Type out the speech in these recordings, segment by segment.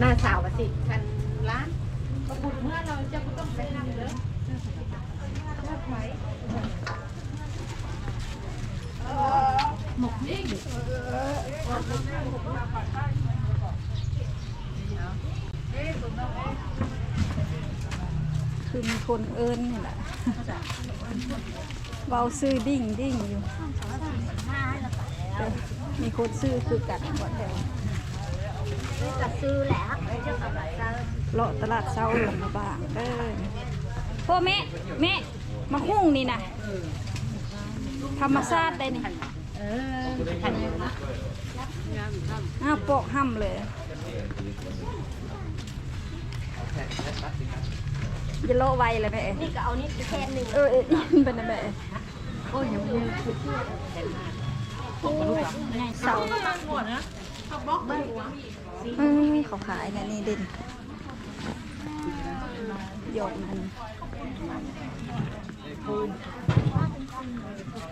ນ້າສາວວ່າຊິຄັນຫຼານບໍ່ບຸດເມືອ ເຮົາເຈົ້າບໍ່ຕ້ອງໄປນຳເດີ. ຄືມີຄົນເອີ້ນນີ້ແຫຼະ ເວົ້າຊື່ດິ້ງດິ້ງຢູ່ ເອີ ມີຄົນຊື້ຄືກັນບໍ່ແຖວ ເລາະຕະຫຼາດເຊົ້າຫຼວງພະບາງເດີ. ໂອ້ ແມ່ ແມ່ ໝາກຫຸ່ງນີ້ນະ ທຳມະຊາດໄດ໋ນີ້. ເອີ ຄັນນີ້ນະ ງາມ ງາມ ອ້າວ ປອກຫ້ຳເລີຍ ຢ່າເລາະໄວລະແມ່ເອີຍ. ນີ້ກໍເອົານີ້ແຜ່ນໜຶ່ງ ເອີ ເອີ ເປັນນະແມ່ເອີຍ. ໂອ້ຍ ໂອ້ຍ ໃຫຍ່ເສົາ ເອີ ເຂົາຂາຍແນວນີ້ເດັ່ນ ຢອກມັນ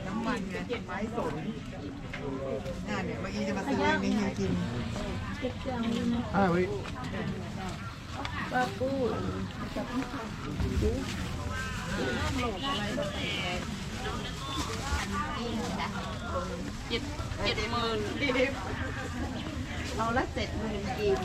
ນ້ຳມັນໄງ ໄມ້ສົນ ອ່າ ເນຍ ເມື່ອກີ້ຈະມາຊື້ອັນນີ້ໃຫ້ກິນ ອ່າ ເວີຍ ປາປູ ເຈັດ ເຈັດໝື່ນ ເອົາລະເຈັດໝື່ນກີບ.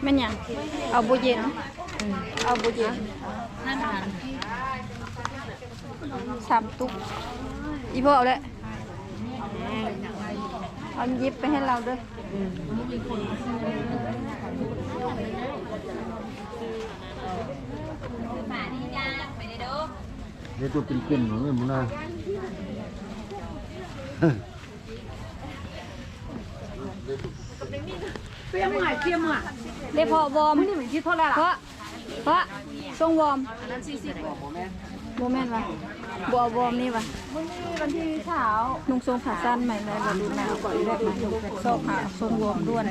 ແມ່ນຫຍັງ? ເອົາບໍ່ເຢັນ ເອົາບໍ່ເຢັນ ສາມຕຸກ ອີ່ພໍ່ເອົາແຫຼະ ເອົາຫຍິບໄປໃຫ້ລາວເດີ. ເຮັດຕົວເປັນໆ ເອີ ໝູນາ. ຕຽມມາ ຕຽມມາ ເດ້ພໍ່ ວອມ ມື້ນີ້ວັນທີເທົ່າໃດລະ? ເພາະ ເພາະ ຊົງວອມ ອັນນັ້ນສີ່ສິບ ບໍ່ແມ່ນຫວາ? ບໍ່ເອົາວອມນີ້ຫວາ? ມື້ນີ້ວັນທີຊາວ ນຸ່ງຊົງຂາສັ້ນໃໝ່ໄດ້ບໍ່? ດູໜ້າກ່ອນ ຊອກຫາຊົງວອມດ່ວນ.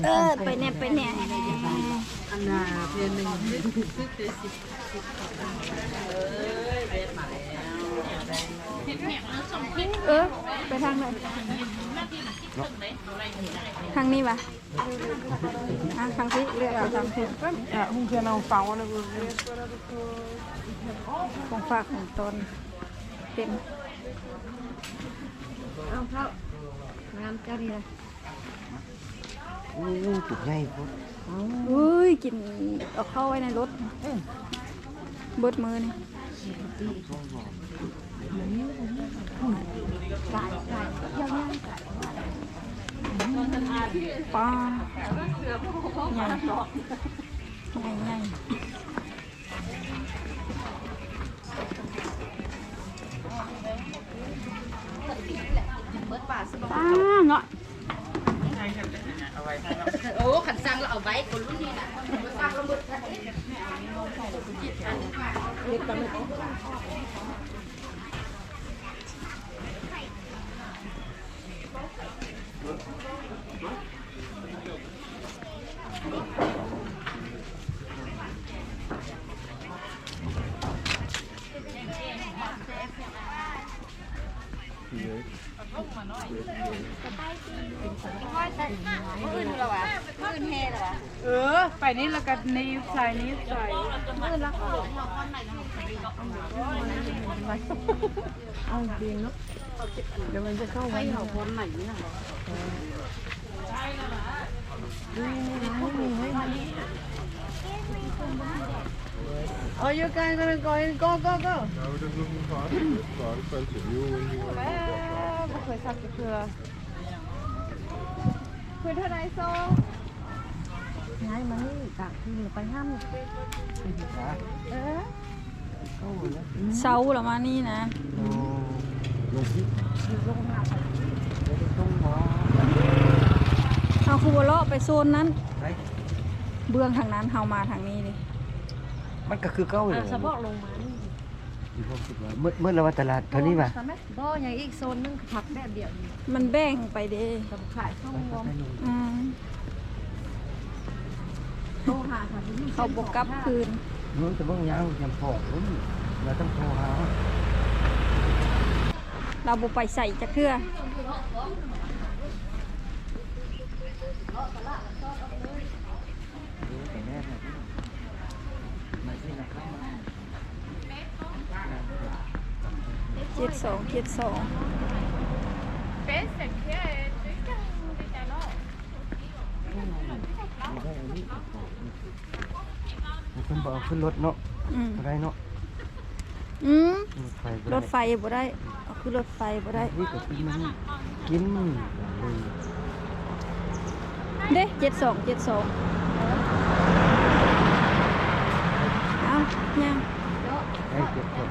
ເອີ ໄປແດ່ ໄປແດ່ ອັນນ່າ ເທື່ອໜຶ່ງ ເອີ ໄປທາງໃດ? ທາງນີ້ຫວາ? ອ່າ ທາງພີ້ ເລືອກເອົາທາງພີ້. ຂອງຝາກຂອງຕ້ອນເຕັມ. ເອົາເຂົ້າ ງາມເຈົ້ານີ້ນະ. ໂອ້ ໂອ້ ໂອ້ ໂອ້ ໂອ້ ໂອ້ ໂອ້ຍ ກິນເອົາເຂົ້າໄວ້ໃນລົດ ເອີ ເບິດມື້ນີ້. ປາ ໃຫຍ່ ໃຫຍ່ ໃຫຍ່. ອ່າ ເນາະ ໂອ້ ຄັນສັ່ງແລ້ວເອົາໄວ້ ຄົນລຸ້ນນີ້ນະ ສັ່ງແລ້ວໝົດ. เออ ไปนี่แล้วก็นี่ใส่ นี่ใส่ มื้อละ เอาจริงเนาะ เดี๋ยวมันจะเข้าวัน เขาพร้อมใหม่นี่หรอ? Are you guys gonna go in? Go, go, go. No, we're just looking for it. It's fine. Continue when you want to go. บ่เคยสักเทื่อ เพิ่นเท่าใดโซ ย้ายมานี่ กะคืนไปหั่น เออ เช้าแล้วมานี่นะ เฮาคือบ่เลาะไปโซนนั้น เบื้องทางนั้น เฮามาทางนี้เด้ มันก็คือเก่าเลย เฉพาะลงมานี่ ມີຄວາມຄິດວ່າໝົດ ໝົດແລ້ວວ່າຕະຫຼາດເທົ່ານີ້ຫວາ? ບໍ່ ຍັງອີກໂຊນໜຶ່ງ ພັກແບບດຽວນີ້ ມັນແບ່ງໄປເດ້ ກໍຂາຍເຂົ້າຮ່ວມ. ອືມ ໂທຫາ ເຂົາບໍ່ກັບຄືນ. ເນາະ ແຕ່ເບິ່ງຍາມແຄມຂອງພຸ້ນ ລາວຕ້ອງໂທຫາ ລາວບໍ່ໄປໃສຈັກເທື່ອ. ເຈັດສອງ ເຈັດສອງ ເພິ່ນບໍ່ເອົາຂຶ້ນລົດເນາະ. ອືມ ບໍ່ໄດ້ເນາະ. ອືມ ລົດໄຟບໍ່ໄດ້ ລົດໄຟບໍ່ໄດ້ ເອົາຂຶ້ນລົດໄຟບໍ່ໄດ້. ນີ້ກໍກິນມັນ ກິນເລີຍເດ້. ເຈັດສອງ ເຈັດສອງ ເອົາ ຍັງ ໄດ້ ເຈັດສອງ.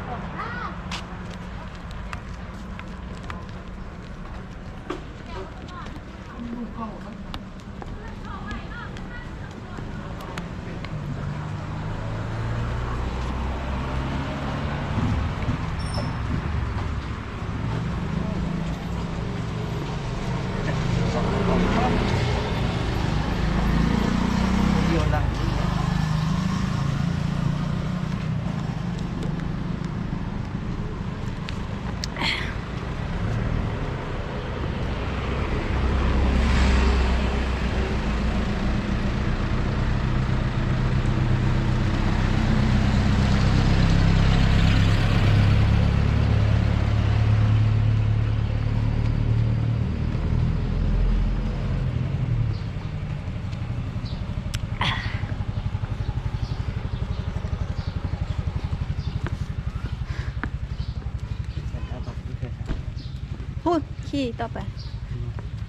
ພຸ້ນ ຂີ່ຕໍ່ໄປ.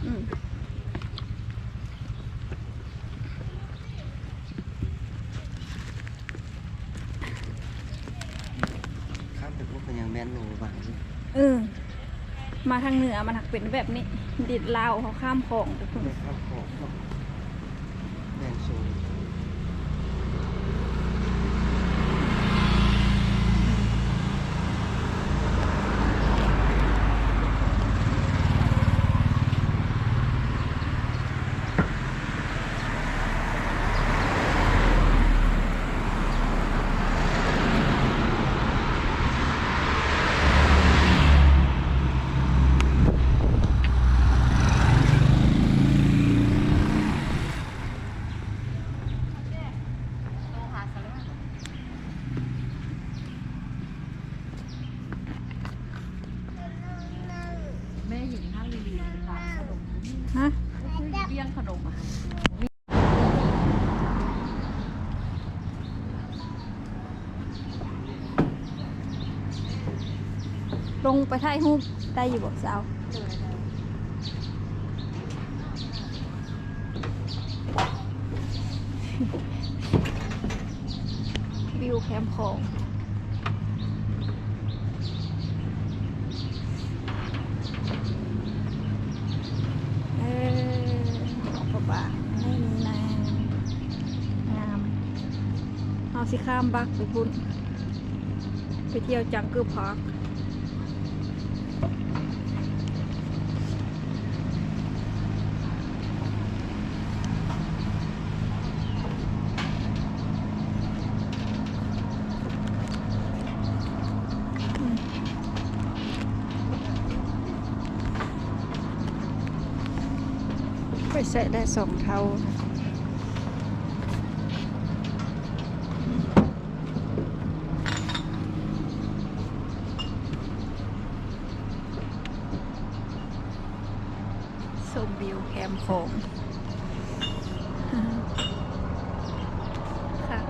ອືມ ຂ້າມໄປພຸ້ນກໍຍັງແມ່ນໂລບາດ. ເອີ ມາທາງເໜືອມັນຫາກເປັນແບບນີ້ ດິນລາວເຮົາຂ້າມຂອງໄປພຸ້ນ ຂ້າມຂອງເນາະ. ແມ່ນສູງ. ແມ່ຍິງຫັ້ນລີລີໄປຕາມຂະໜົມ. ຮະ? ວຽງຂະໜົມອະ. ລົງໄປຖ່າຍຮູບໄດ້ຢູ່ບໍ່ສາວ? ວິວແຄມຂອງ. ເອີ ພະບາງ ນີ້ນະ ງາມ. ເຮົາຊິຂ້າມບັກໄປພຸ້ນ ໄປທ່ຽວຈັງເກີພາກ. ໄປໃສໄດ້ສອງເທົ່າ. ຊົມວິວແຄມຂອງ ຄັກ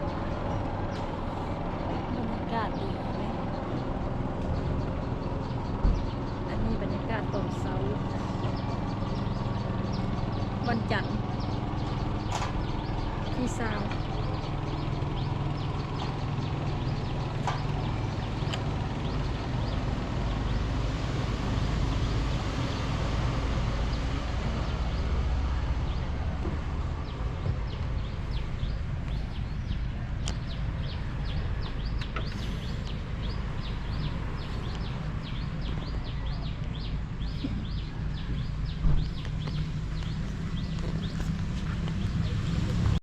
ບັນຍາກາດດີເລີຍ. ອັນນີ້ບັນຍາກາດຕອນເຊົ້າ ວັນຈັນທີຊາວ.